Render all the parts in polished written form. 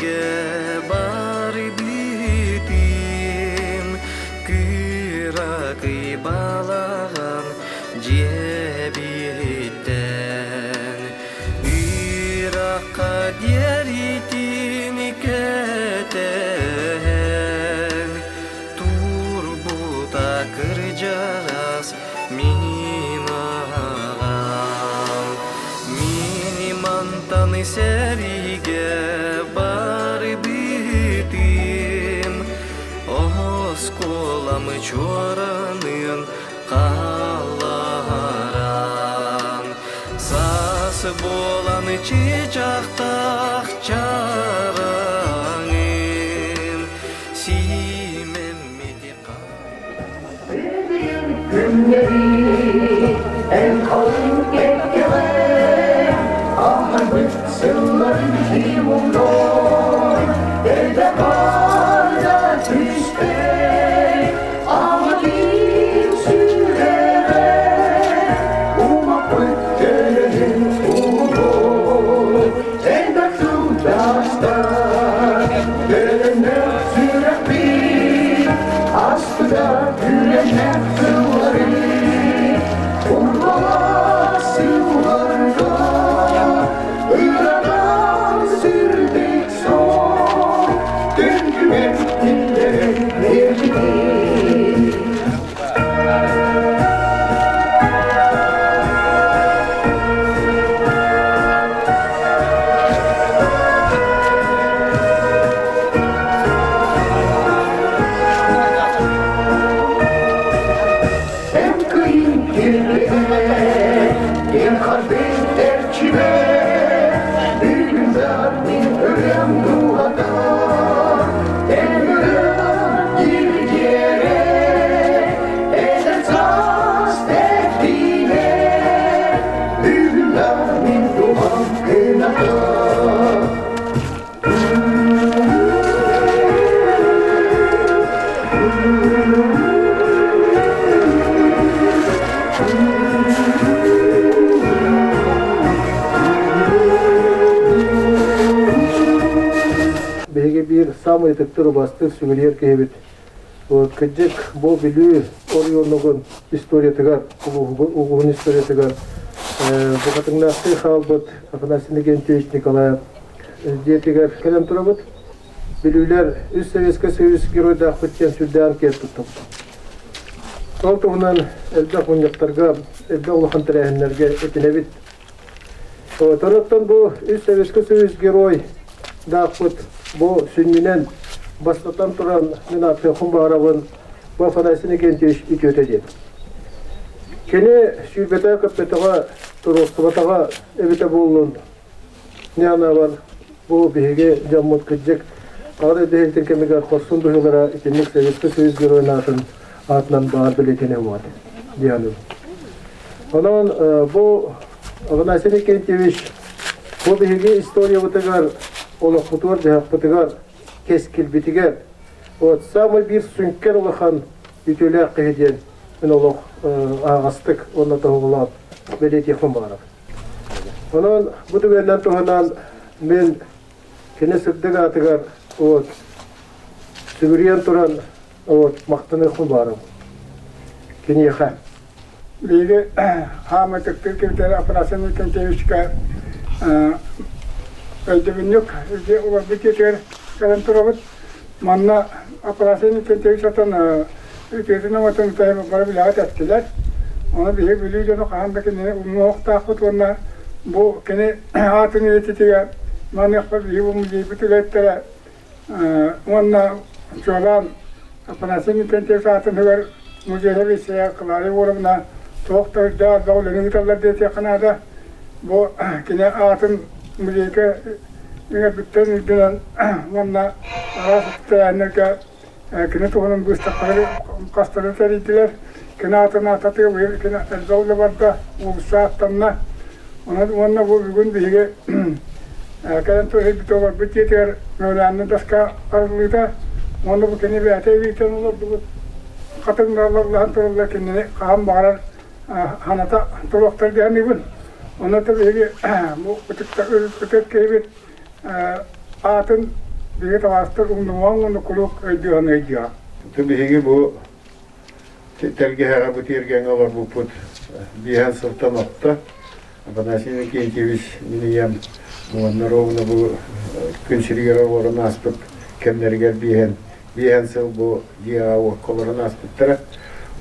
сэриигэ барбытым, кыракый балаҕан дьиэбиттэн Ырахха диэритин кэтэһэн, турбута кырдьаҕас мин аҕам. Мин мантан сэриигэ барбытым, оскуолам чуоранын хаалларан, саас буолан чыычаахтаах чараҥын сиимэммити Күннэри эн халыҥ кэккэҕэ аһарбыт сылларын ким умнуой элбэх хаарда түспэт аҕатын сүрэҕэ умаппыт төлөнүн уһугун элбэх сылдастар төлөннөх сүрэхпит Аспыта күрэннэх сыллары Урбалаах сылларга Ырадан сүрдик суол Түнкүмэн тиллэрин биэрбитин. Эн кыйын килбигэ, эн хардын эрчимэ, бүгүн мин ырыам дууһата, эн ырыам диргиэрэ, эдэр саас тэптиинэ, бүгүн мин дууһам кыната. Биһиги биир саамай ытыктыр убастыыр сүгүрүйэр киһибит. Вот кырдьык бу Бүлүү оройуонугун историятыгар, улууһун историятыгар букатыннаахтыы хаалбыт Афанасий Иннокентьевич Николаев дьиэтигэр кэлэн турабыт. Бүлүүлэр үс Советскай Союз геройдаахпыт диэн сүрдээн киэр туттубут. Ол туһунан элбэх мунньахтарга, элбэх улахан тэрээһиннэргэ этинэбит. Оттон бу үс Советскай Союз герой даахпыт бу сүнньүнэн бастатан туран мин ааттыахпын баҕарабын бу Афанасий Иннокентьевич үтүөтэ диэн. Кини сүүрбэтэ көппөтөҕө, туруорсубатаҕа эбитэ буоллун Ньаанабар бу биһиги дьоммут кырдьык аҕа дойду иһитин кэмигэр хорсун быһыылара итинник Советскай Союз Геройун аатын аатынан баар бэлиэтэнэ уот диэн. Онон бу Афанасий Никитич бу биһиги историябытыгар олохпутугар дьаһахпытыгар кэскилбитигэр вот самый биир сүҥкэн улахан үтүөлээх киһи диэн мин олох аһаҕастык уонна тоһоҕолоон бэлиэтиэхпин баҕарабын. Онон бу түгэннэн туһанан мин кини сырдык аатыгар вот сүгүрүйэн туран вот махтаныахпын баарым киниэхэ. Биһиги хаамай тыктыр кимтэр Афанасий Николаевичка өйдөбүнньүк уларбыт дьиэтигэр кэлэн турабыт. Манна Афанасий Николаевич отон үтүөтүн өҥөтүн бары билэҕит эттилэр. Ону биһиги Бүлүү дьоно хаһан да кинини умнуохтаахпыт уонна бу кини аатын үйэтитигэ маныахпыт биһиги бу музейбыт үлэһиттэрэ уонна чуолаан Афанасий Николаевич аатыныгар музейга вице Клара Егоровна туох да үрдээх элбэх үлэни ыыталлар диэтиэххэ наада. Бу кини аатын музейга иҥэрбиттэрин үрдүнэн уонна араас тэрээһиннэргэ кини туһунан быыстапкалары хастары тэрийдилэр. Кини аатын ааттатыга быйыл кини элбэх үлэ барда, уулусса ааттанна. Онон уонна бу бүгүн биһиги кэлэн туһайбыт олорбут дьиэтигэр мемориальнай доска арыллыыта уонна бу кини бэйэтэ илиитин олордубут хатыҥналлаһан тураллар кинини хаһан баҕарар ханата туруохтар диэханыбын. Онон биһиги бу ытык киһибит аатын Биһиги табаарыстар умнумаҥ уонна куруук өйдүөҕүҥ өйдүөҕэ. Биһиги бу тэлгэһэҕэ бу тиэргэҥҥэ олорбуппут биэһэн сылтан орто. Афанасий Иннокентьевич мин ийэм уонна ровно бу күн сиригэр олорон ааспыт кэмнэригэр биэһэн биэһэн сыл бу дьиэҕэ уокка олорон ааспыттара.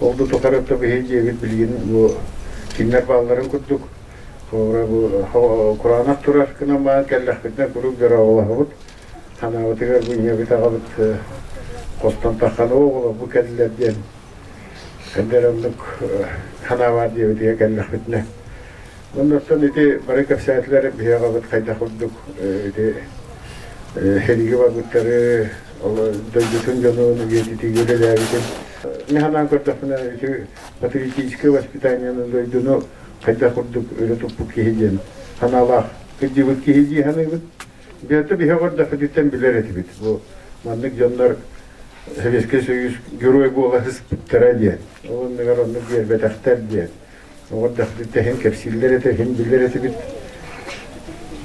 Ол да тухары биһиги дьиэбит билигин бу кинилэр баалларын курдук Холобура бу кураанах турар гынан баран кэллэхпитинэ куруук дорооболоһобут. Санаабытыгар бу ийэбит аҕабыт хостон таххан оҕолор бу кэллилэр диэн кэллэр оннук санаа баар диэбитигэр кэллэхпитинэ. Оннуттан ити бары кэпсээтилэр биһи аҕабыт хайдах курдук ити сэриигэ барбыттары дойдутун дьонун үйэтитиигэ үлэлээбитин. Мин санаан көрдөхпүнэ ити патриотическое воспитаниены дойдуну хайдах курдук өрө туппут киһи диэн санаалаах кырдьыбыт киһи дии саныыбыт. Бэйэтэ биһи оҕордохпутуттан билэр этибит. Бу маннык дьоннор Советский Союз герой буола сыспыттара диэн. Ол оннугар оннук биэрбэтэхтэр диэн. Оҕордохпутуттан иһин кэпсииллэр этэ, иһин билэр этибит.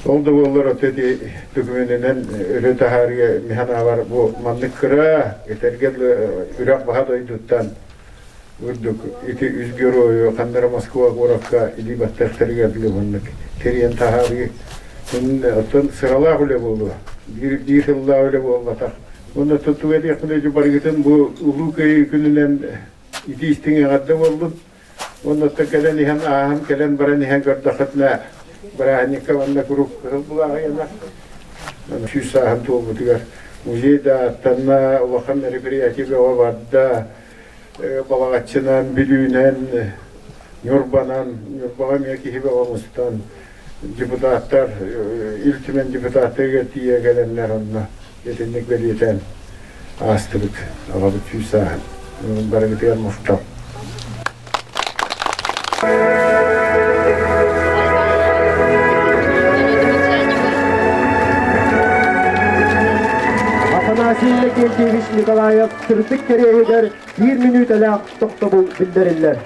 Ол да буоллар ото ити докуменынан өрө таһаарыа мин санаабар бу маннык кыра этэргэ үрэх баһа дойдуттан Үрдүк ити үс геройу ханна эрэ Москва куоракка илии баттыахтарыгар дылы маннык тэрийэн таһаарыы оттон сыралаах үлэ буолуо. Биир биир сыллаах үлэ буолбатах. Уонна оттон тугу этиэхпин ити барыгытын бу Улуу Кыайыы күнүнэн итии истиҥ эҕэрдэ буоллун. Уонна оттон кэлэн иһэн ааһан кэлэн баран иһэн көрдөххүтүнэ бырааһынньыкка манна куруук кыһыл былааҕыйана 100 сааһын туолбутугар музей да аттанна, улахан мероприятие бөҕө барда. Балаҕаччынан, Бүлүүнэн, Ньурбанан, Ньурбаҕа эмиэ киһи бөҕө мустан, депутаттар, Ил Түмэн депутаттарыгар тиийэ кэлэннэр онно итинник бэлиэтээн аастыбыт. Аҕабыт 100 сааһын. Барыгытыгар махтал. Афанасий Иннокентьевич Николаев сырдык кэриэһигэр биир мүнүүтэлээх тохтобул биллэриллэр.